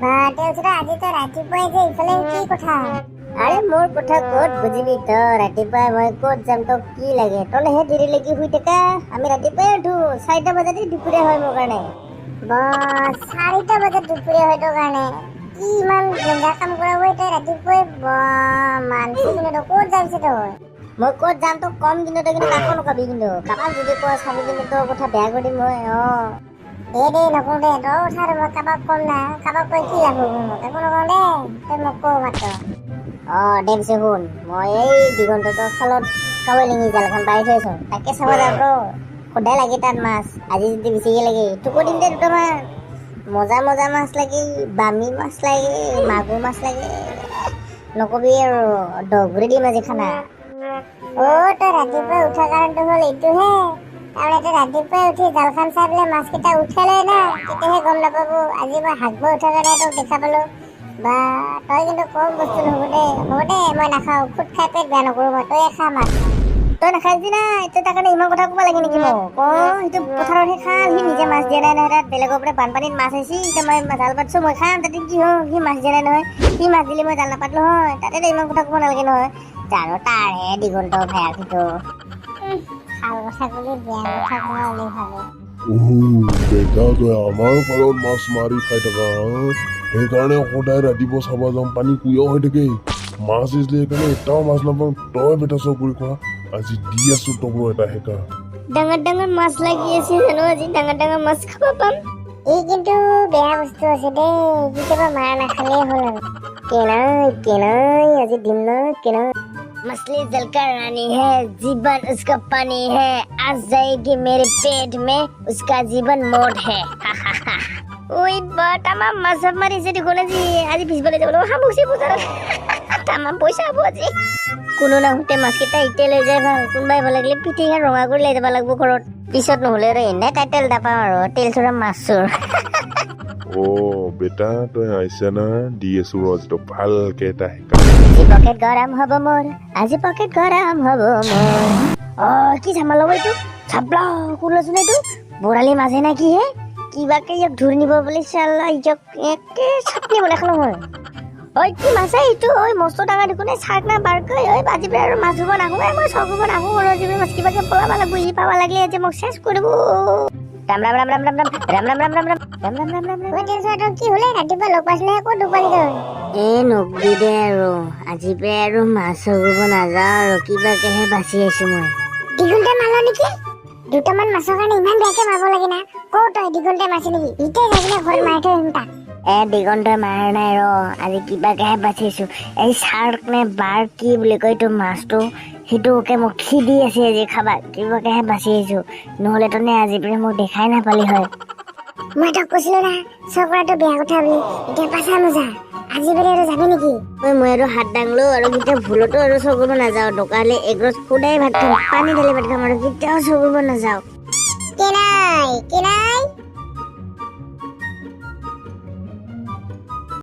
বা তেলচোৰা, আজি তই ৰাতিপুৱাই যে ইফালে, কি কথা? আৰে, মোৰ কথা ক'ত বুজিবি তই? ৰাতিপুৱাই মই ক'ত যাম, তোক কি লাগে? তলেহে দেৰিলৈকে শুই থাকা। আমি ৰাতিপুৱাই উঠো, 4টা বজাতে দুপৰীয়া হয় মোৰ কাৰণে। বা, 4টা বজাত দুপৰীয়া হয় তোৰ কাৰণে? কি ইমান গেঞ্জা কাম কৰা ঐ তই ৰাতিপুৱাই? বা, মানছি কিন্তু। তই ক'ত যাবিছে তই? মই ক'ত যাম তোক কম, কিন্তু তই কিন্তু কাকো নকবি। কিন্তু কাৰোবাক যদি কয়, চাবি কিন্তু, তোৰ কথা বেয়া কৰি দিম মই। দে দে, নকওঁ দে। তই উঠা আৰু মই কাৰোবাক কম না। কাৰোবাক কৈ কি লাভ হ'ব? মোক একো নকওঁ দে, তই মোক কওঁ মাত্ৰ। অ দে পিছে শুন, মই এই দিগন্তটোৰ খালত কাৱৈ লিঙি জালখন পাৰি থৈছো, তাকে চাব যাম ৰ। সদায় লাগে তাত মাছ, আজি যদি বেছিকে লাগে তোকো দিম দে দুটামান। মজা মজা মাছ লাগে, বামী মাছ লাগে, মাগুৰ মাছ লাগে, নকবি আৰু, দগৰি দিম আজি খানা। অ, তই ৰাতিপুৱাই উঠা কাৰণটো হ'ল এইটোহে। তাৰমানে তই ৰাতিপুৱাই উঠি জালখন চাই পেলাই মাছকেইটা উঠাই লয় না, তেতিয়াহে গম নাপাব। আজি মই হাগব উঠাৰ কাৰণে তোক দেখা পালো। বা, তই কিন্তু কম বস্তু নহ'ব দে। হ'ব দে, মই নাখাওঁ। খুদ খাই পেট বেয়া নকৰো মই। তয়ে খা মাছ। তই নাখাই যদি নাই, তই তাৰ কাৰণে ইমান কথা ক'ব লাগে নেকি মোক? অ, সেইটো পথাৰত সেই খাল, সি নিজে মাছ দিয়া নাই নহয় তাত। বেলেগৰ পৰা বানপানীত মাছ আহিছে, এতিয়া মই জাল পাতিছো, মই খাম, তাতে কি হ'ল? সি মাছ দিয়া নাই নহয়। সি মাছ দিলে মই জাল নাপাতিলো হয়। তাতে তই ইমান কথা ক'ব নালাগে নহয়। জানো, তাৰহে দিগন্ত ভাইয়াক সেইটো। ভাল কথা কলি বেয়া কথা কোৱা বুলি ভাবে। অহো বেটা, তই আমাৰ খালত মাছ মাৰি খাই থাকা হা? সেইকাৰণে সদায় ৰাতিপুৱা চাব যাওঁ, পানী কুঁৱা হৈ থাকে, মাছ দিছিলে, সেইকাৰণে এটাও মাছ নাপাওঁ। তই বেটা চব কৰি খোৱা, আজি দি আছো তোক ৰ এটা সেকা। ডাঙৰ ডাঙৰ মাছ লাগি আছে জানো? আজি ডাঙৰ ডাঙৰ মাছ খাব পাম। ই কিন্তু বেয়া বস্তু আছে দেই। কেতিয়াবা মাৰ নাখালেই হ'ল আৰু। কেনাই কেনাই, আজি দিম না কেনাই। मछली जल का रानी है, जीवन उसका पानी है, आ जाएगी मेरे पेट में, उसका जीवन मोट है। ঐ বা, তামাম মাছ মাৰিছে দেখোন আজি। আজি পিছফালে যাব লাগিব সামুচি বজাৰত, তামাম পইচা হ'ব আজি। কোনো নাহোঁতে মাছকেইটা এতিয়া লৈ যায় ভাল। কোনোবাই ভাল লাগিলে পিঠিখন ৰঙা কৰি লৈ যাব লাগিব ঘৰত পিছত, নহ'লে আৰু এনেই টাইটেল এটা পাওঁ আৰু, তেল চোৰা মাছ চোৰ। অ বেটা, তই আহিছা না? দি আছো ৰ আজি তোক ভালকে এটা সেকা। আজি পকেট গৰম হ'ব মোৰ, আজি পকেট গৰম হ'ব মোৰ। অ, কি ঝামাল হ'ব এইটো? চাপলা কোলাচোন, এইটো বৰালি মাছে নে কি হে? কিবাকে ইয়াক ধৰি নিব বুলি চালা, ইয়াক একে চাটনি বনাই খালো মই। ঐ, কি মাছ হে এইটো? ঐ, মস্ত ডাঙৰ দেখোন এই, চাৰ্ক না বাৰ্ক? ঐ, আজি পৰা আৰু মাছ ধৰিব নাহো এই মই, চৰ কৰিব নাহো আৰু আজি পৰা। মাছ কিবাকে পলাব লাগিব। ই পাব লাগিলে আজি মোক চেচ কৰিব। ৰাম ৰাম ৰাম ৰাম ৰাম ৰাম ৰাম ৰাম ৰাম ৰাম ৰাম ৰাম ৰাম ৰাম ৰাম। ঐ তেলচোৰা, তোৰ কি হ'লে? ৰাতিপুৱা লগ পাইছিলো, ক'ত দোকানী তই? এ নকবি দে আৰু, আজি পৰা আৰু মাছ ধৰিব নাযাওঁ আৰু, কিবাকেহে বাচি আছো মই। দীঘলতে মাৰল নেকি? দুটামান মাছৰ কাৰণে ইমান বেয়াকে মাৰিব লাগে না? ক তই, দীঘলতে মাৰিছে নেকি? এতিয়া যাই কিনে ঘৰত মাৰি থৈ আহিম তাক। এ দিগন্তই মাৰা নাই ৰ, আজি কিবাকেহে বাচিছো। এই চাৰ্ক নে বাৰ্ক কি বুলি কয় এইটো মাছটো, সেইটোকে মোক খেদি আছে আজি খাবা। কিবাকেহে বাচি আহিছো, নহ'লে তনে আজি পৰা মোক দেখাই নাপালি হয়। মই তোক কৈছিলো না চৰ কৰাটো বেয়া কথা বুলি, এতিয়া পাছা মজা। আজি বেলে আৰু যাবি নেকি? ঐ, মই আৰু হাত দাংলো আৰু কেতিয়া ভুলতো আৰু চৰ কৰিব নাযাওঁ। দৰকাৰ হ'লে এক ৰোজ সুদাই ভাত খাম, পানী ঢালি ভাত খাম, আৰু কেতিয়াও চৰ কৰিব নাযাওঁ। কেনাই কেনাই।